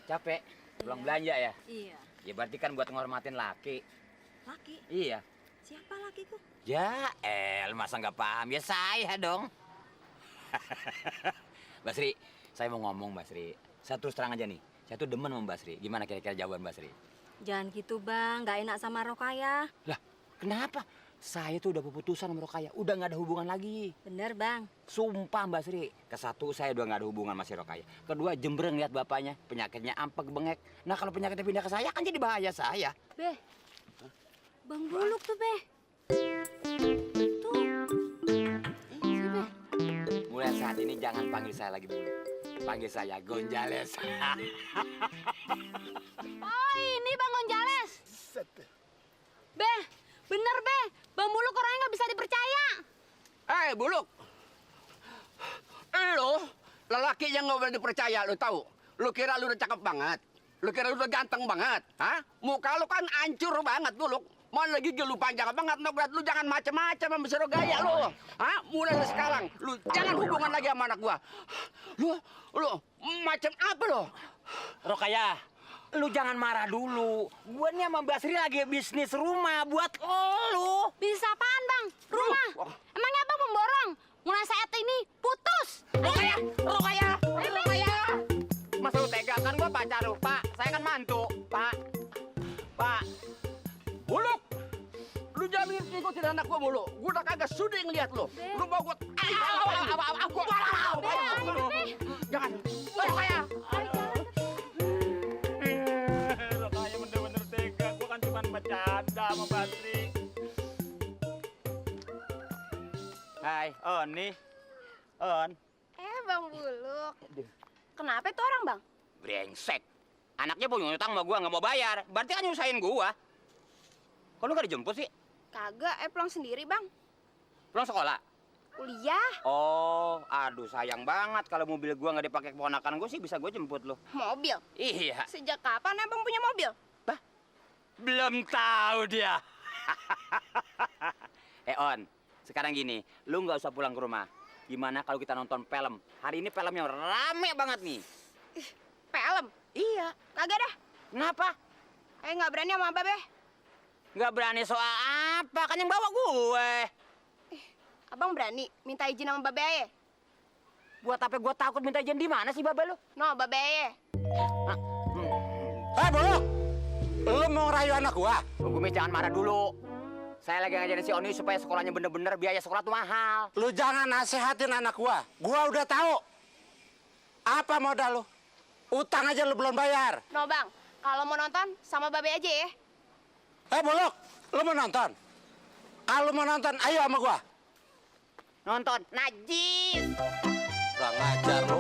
Capek? Pulang belanja ya? Iya. Ya berarti kan buat ngormatin laki. Laki? Iya. Siapa lakiku? Ya, masa nggak paham? Ya saya dong. Basri, saya mau ngomong Basri. Saya terus terang aja nih. Saya tuh demen sama Basri. Gimana kira-kira jawaban Basri? Jangan gitu bang, nggak enak sama Rokaya. Lah, kenapa? Saya tuh udah keputusan sama Rokaya. Udah nggak ada hubungan lagi. Bener bang. Sumpah Mbak Sri. Kesatu, saya udah nggak ada hubungan sama si Rokaya. Kedua, jembreng lihat bapaknya. Penyakitnya ampek bengek. Nah kalau penyakitnya pindah ke saya kan jadi bahaya saya. Beh, bang Buluk tuh beh. Tuh. Si beh. Mulai saat ini jangan panggil saya lagi dulu. Panggil saya Gonjales. Oh ini bang Gonjales. Beh, bener beh. Bang Buluk orangnya nggak bisa dipercaya. Buluk. Lo lelaki yang nggak boleh dipercaya, lo tahu? Lo kira lo udah cakep banget? Lo kira lo udah ganteng banget? Hah? Muka lo kan hancur banget, Buluk. Mana gigi lu panjang banget, lu jangan macem-macem sama si Rokaya lo. Hah? Mulai dari sekarang, lu jangan hubungan lagi sama anak gua. Lu macam apa lo? Rokaya, lu jangan marah dulu. Gua nih sama Mbak Sri lagi bisnis rumah buat lu. Bisa apaan bang? Rumah? Emangnya abang memborong? Mulai saat ini putus. Rokaya, Rokaya, Rokaya. Mas lu tega kan gua pacar lu, Pak. Saya kan mantu, Pak. Pak. Buluk, lu jangan ngikutin anak gua mulu. Gua udah kagak sudi ngeliat lu. Lu mau gua jangan. Rokaya. Rokaya bener-bener tega. Gua kan cuma bercanda sama Basri. Hai, On nih. On. Bang Buluk. Kenapa itu orang bang? Brengsek. Anaknya punya utang sama gua nggak mau bayar. Berarti kan nyusahin gua. Kok lu nggak dijemput sih? Kagak, pulang sendiri bang. Pulang sekolah? Kuliah. Oh, aduh sayang banget kalau mobil gua nggak dipakai keponakan gua sih bisa gua jemput lo. Mobil? Iya. Sejak kapan abang punya mobil? Belum tahu dia. On, sekarang gini, lu nggak usah pulang ke rumah. Gimana kalau kita nonton film? Hari ini filmnya rame banget nih. Film? Iya. Kagak dah. Kenapa? Nggak berani sama Babe. Nggak berani soal apa? Kan yang bawa gue. Abang berani minta izin sama Babe aye? Buat apa gue takut minta izin di mana sih Babe lu? No, Babe aye. Buluk, lu mau ngerayu anak gua? Tunggu Mi, jangan marah dulu. Saya lagi ngajarin si Oni supaya sekolahnya bener-bener biaya sekolah tuh mahal. Lu jangan nasehatin anak gua. Gua udah tahu. Apa modal lu? Utang aja lu belum bayar. No bang, kalau mau nonton sama Babe aja ya. Buluk, lu mau nonton? Kalau mau nonton, ayo sama gua. Nonton najis. Kurang ajar lu.